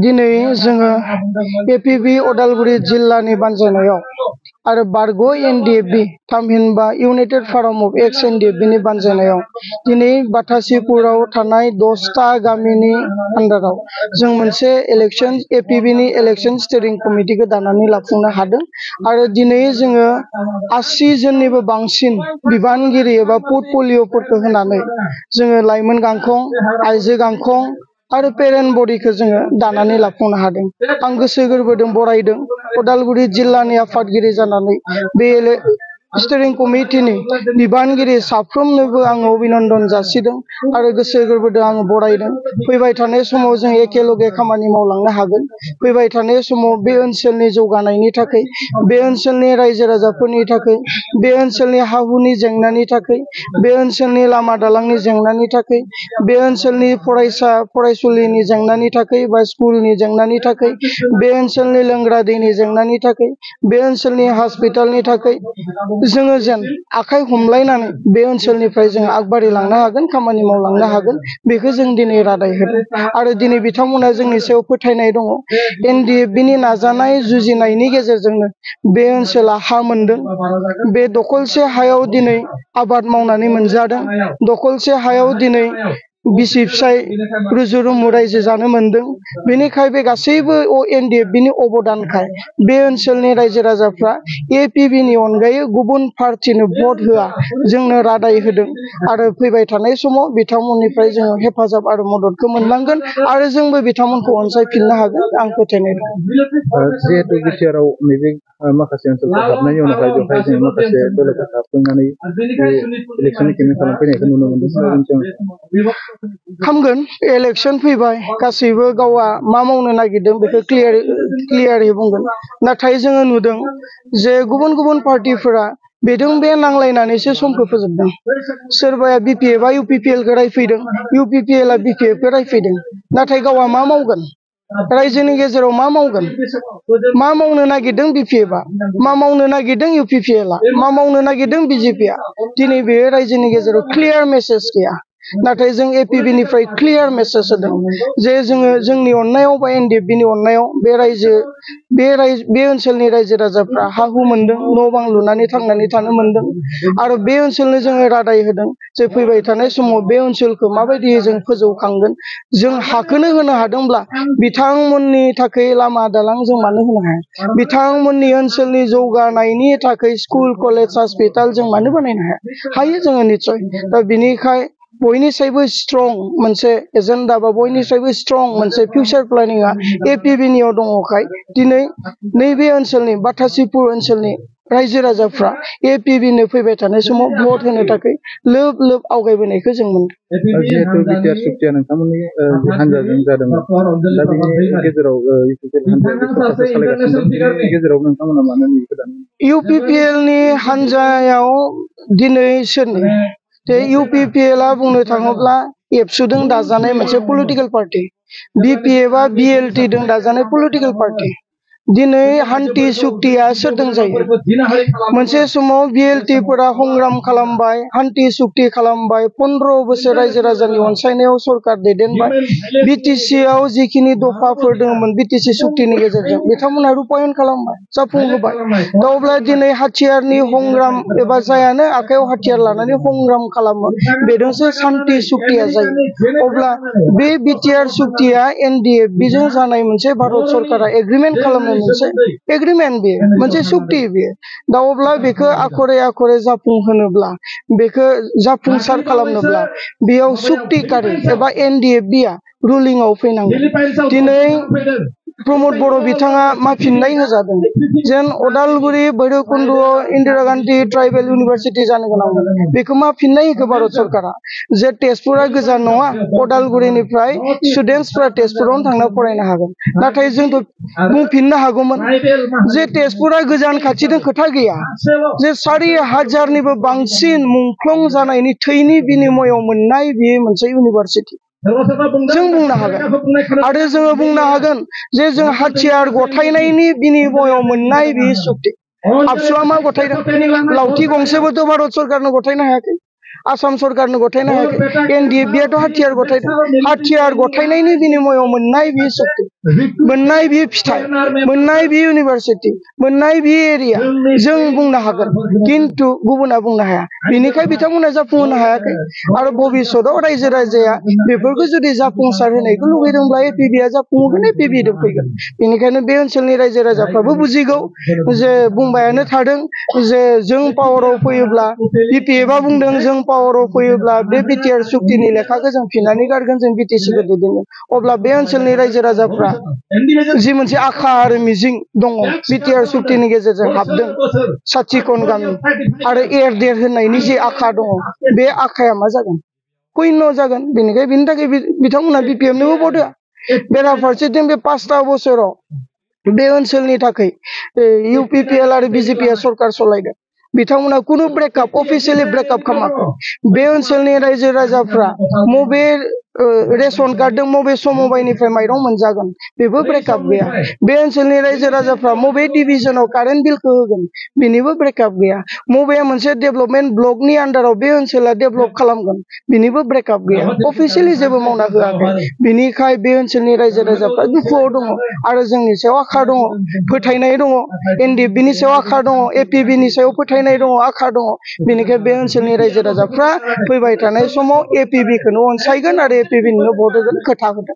दिनै जोङो एपीबी उदालगुरि जिल्लानि बानजायनायाव आरो बारग' एनडिएफबी थामहिनबा इउनाइटेड फराम अफ एक्स एनडिएफबी नि बानजायनायाव दिनै बाथासिपुराव थानाय 10टा गामिनि आन्दाराव जों मोनसे इलेक्शन एपीबी नि इलेक्शन स्टीरिंग कमिटिखौ दानानै लाफुंनो हादों आरो दिनै जोङो 80 जननिबो बांसिन बिबानगिरि एबा पर्टफलिय'फोरखौ होनानै जोङो लाइमोन गांखं आइजो गांखं आरो पेरेन्ट बडिखौ जोङो दानानै लाफुंनो हादों। आं गोसो गोरबोजों बरायदों उदालगुरि जिल्लानि आफादगिरि जानानै बे स्टीरिंग कमिटिनि बिबानगिरि साफ्रोमनोबो आङो अभिनन्दन जासिदों आरो गोसो गोरबोजों आङो बरायदों। फैबाय थानाय समाव जों एखेलगे खामानि मावलांनो हागोन। फैबाय थानाय समाव बे ओनसोलनि जौगानायनि थाखाय, बे ओनसोलनि रायजो राजाफोरनि थाखाय, बे ओनसोलनि हा-हुनि जेंनानि थाखाय, बे ओनसोलनि लामा दालांनि जेंनानि थाखाय, बे ओनसोलनि फरायसा फरायसुलिनि जेंनानि थाखाय बा स्कुलनि जेंनानि थाखाय, बे ओनसोलनि लोंग्रा दैनि जेंनानि थाखाय, बे ओनसोलनि हस्पिटालनि थाखाय जोङो जेन आखाइ हमलायनानै बे ओनसोलनिफ्राय जों आगबारिलांनो हागोन, खामानि मावलांनो हागोन, बेखौ जों दिनै रादाय होदों आरो दिनै बिथांमोना जोंनि सायाव फोथायनाय दङ। एनडिएफबीनि नाजानाय जुजिनायनि गेजेरजोंनो बे ओनसोला हा मोनदों। बे दखलसे हायाव दिनै आबाद मावनानै मोनजादों। दखलसे हायाव दिनै बिसि फिसाय रुजु रुमु रायजो जानो मोनदों। बेनिखाय बे गासैबो एनडिएफबीनि अबदानखाय बे ओनसोलनि रायजो राजाफ्रा एपीबीनि अनगायै गुबुन पार्टिनो भट होआ, जोंनो रादाय होदों आरो फैबाय थानाय समाव बिथांमोननिफ्राय जोङो हेफाजाब आरो मददखौ मोनलांगोन आरो जोंबो बिथांमोनखौ अनसायफिननो हागोन। आं फोथायनाय दं। जिहेतु बिटिआरआव नैबे माखासे ओनसोलफोर हाबनायनि उनावहाय बेवहाय जों माखासे दलफोर हाबफैनानै इलेक्सननि केम्पेइन खालामफैनायखौ नुनो मोनदों। खामगोन, इलेक्शन फैबाय, गासैबो गावआ मा मावनो नागिरदों बेखौ क्लियारै बुंगोन। नाथाय जोङो नुदों जे गुबुन गुबुन पार्टिफोरा बेजों बे नांलायनानैसो समखौ फोजोबदों। सोरबाया बिपिएफआ इउपिपिएलखौ रायफैदों, इउपिपिएलआ बिपिएफखौ रायफैदों। नाथाय गावआ मा मावगोन? रायजोनि गेजेराव मा मावगोन? मा मावनो नागिरदों बिपिएफआ? मा मावनो नागिरदों इउपिपिएलआ? मा मावनो नागिरदों बिजेपिआ? दिनै बे रायजोनि गेजेराव क्लियार मेसेज गैया। नाथाय जों एपीबीनिफ्राय क्लियार मेसेज होदों जे जोङो जोंनि अननायाव बा एनडिएफबीनि अननायाव बे ओनसोलनि रायजो राजाफ्रा हा-हु मोनदों, न' बां लुनानै थांनानै थानो मोनदों आरो बे ओनसोलनो जोङो रादाय होदों जे फैबाय थानाय समाव बे ओनसोलखौ माबायदियै जों फोजौखांगोन। जों हाखौनो होनो हादोंब्ला बिथांमोननि थाखाय लामा दालां जों मानो होनो हाया? बिथांमोननि ओनसोलनि जौगानायनि थाखाय स्कुल, कलेज, हस्पिटाल जों मानो बानायनो हाया? हायो जोङो निस्सय। दा बिनिखाय बयनिसायबो स्ट्रं मोनसे एजेन्डा बा बयनिसायबो स्ट्रं मोनसे फिउचार प्लेनिंआ एपीबीनियाव दङखाय दिनै नैबे ओनसोलनि बाथासिपुर ओनसोलनि रायजो राजाफ्रा एपीबीनो फैबाय थानाय समाव भट होनो थाखाय लोब लोब आवगायबोनायखौ जों मोनदों। जिहेतु बिटिआर सुक्तिया नोंथांमोननि हानजाजों जादोंमोन, दा बेनि गेजेराव इउपिपिएल हानजाया सालायगासिनो दं, बेनि गेजेराव नोंथांमोना मानो इउपिपिएलनि हानजायाव दिनै सोरनि? इउपिपिएलआ बुंनो थाङोब्ला एबसुजों दाजानाय मोनसे पलिटिकेल पार्टी। बिपिएफआ बिएलटिजों दाजानाय पलिटिकेल पार्टी। दिनै हान्थि सुक्तिया सोरजों जायो? मोनसे समाव बिएलटिफोरा संग्राम खालामबाय, हान्थि सुक्ति खालामबाय, 15 बोसोर रायजो राजानि अनसायनायाव सरकार दैदेनबाय। बिटिसिआव जिखिनि दफाफोर दङमोन बिटिसि सुक्तिनि गेजेरजों बिथांमोना रुपायन खालामबाय, जाफुंहोबाय। दा अब्ला दिनै हाथियारनि संग्राम एबा जायानो आखायाव हाथियार लानानै संग्राम खालामो बेजोंसो शान्ति सुक्तिया जायो। अब्ला बे बिटिआर सुक्तिया एनडिएफबीजों जानाय मोनसे भारत सरकारा एग्रिमेन्ट खालामनाय मोनसे एग्रिमेन्ट, बेयो मोनसे सुक्ति। बेयो दा अब्ला बेखौ आखरे आखरे जाफुंहोनोब्ला, बेखौ जाफुंसार खालामनोब्ला बेयाव सुक्तिकारि एबा एनडिएफबीआ रुलिंआव फैनांगोन। दिनै प्रमोद बर' बिथाङा माफिननाय होजादों जेन अदालगुरि भैरबकुन्द'आव इन्दिरा गान्धी ट्राइबेल इउनिभारसिटि जानो गोनांमोन बेखौ माफिननाय होखो भारत सरकारा जे तेजपुरा गोजान नङा अदालगुरिनिफ्राय स्टुडेन्टसफ्रा तेजपुरावनो थांना फरायनो हागोन नाथाय जोंथ' बुंफिननो हागौमोन जे तेजपुरा गोजान खाथिजों खोथा गैया जे 4,000निबो बांसिन मुंख्लं जानायनि थैनि बिनिमयाव मोननाय बेयो मोनसे इउनिभारसिटि जों बुंनो हागोन आरो जोङो बुंनो हागोन जे जों हाथियार गथायनायनि बिनिमयाव मोननाय बे सुक्ति आबसुआ मा गथायदों लावथि गंसेबोथ' भारत सरकारनो गथायनो हायाखै आसाम सरकारनो गथायनो हायाखै एनडिएफबिआथ' हाथियार गथायदों हाथियार गथायनायनि बिनिमयाव मोननाय बे सुक्ति मोननाय बे फिथाइ मोननाय बे इउनिभारसिटि मोननाय बे एरिया जों बुंनो हागोन किन्तु गुबुना बुंनो हाया बेनिखाय बिथांमोना जाफुंहोनो हायाखै आरो भबिष्यतआव रायजो राजाया बेफोरखौ जुदि जाफुंसार होनायखौ लुबैदोंब्ला एपिबिआ जाफुंहोगोन एपिबिजों फैगोन बेनिखायनो बे ओनसोलनि रायजो राजाफ्राबो बुजिगौ जे बुंबायानो थादों जे जों पावाराव फैयोब्ला बिपिएफआ बुंदों जों पावाराव फैयोब्ला बे बिटिआर सुक्तिनि लेखाखौ जों फिननानै गारगोन जों बिटिसिखौ दैदेनगोन अब्ला बे ओनसोलनि रायजो राजाफ्रा जि मोनसे आखा आरो मिजिं दङ बिटिआर सुक्तिनि गेजेरजों हाबदों साथिखन गामि आरो एरदेर होननायनि जि आखा दङ बे आखाया मा जागोन शून्य जागोन बेनिखाय बिनि थाखाय बिथांमोना बिपिएफनोबो भट होआ बेराफारसेथिं बे 5 बोसोराव बे ओनसोलनि थाखाय इउपिपिएल आरो बिजेपिआ सरकार सलायदों बिथांमोना कुनु ब्रेकआप अफिसियेलि ब्रेकआप खालामाखै बे ओनसोलनि रायजो राजाफ्रा मबे रेशन कार्डजों मबे समबायनिफ्राय माइरं मोनजागोन बेबो ब्रेकआप गैया बे ओनसोलनि रायजो राजाफ्रा मबे डिभिजनाव कारेन्ट बिलखौ होगोन बेनिबो ब्रेकआप गैया मबे मोनसे डेभेलपमेन्ट ब्लकनि आन्डाराव बे ओनसोला डेभेलप खालामगोन बेनिबो ब्रेकआप गैया अफिसियेलि जेबो मावना होआखै बेनिखाय बे ओनसोलनि रायजो राजाफ्रा दुखुआव दङ आरो जोंनि सायाव आखा दङ फोथायनाय दङ एनडिएफबिनि सायाव आखा दङ एपिबिनि सायाव फोथायनाय दङ आखा दङ बेनिखाय बे ओनसोलनि रायजो राजाफ्रा फैबाय थानाय समाव एपिबिखौनो अनसायगोन आरो एपिबिनो भट होगोन खोथा होदों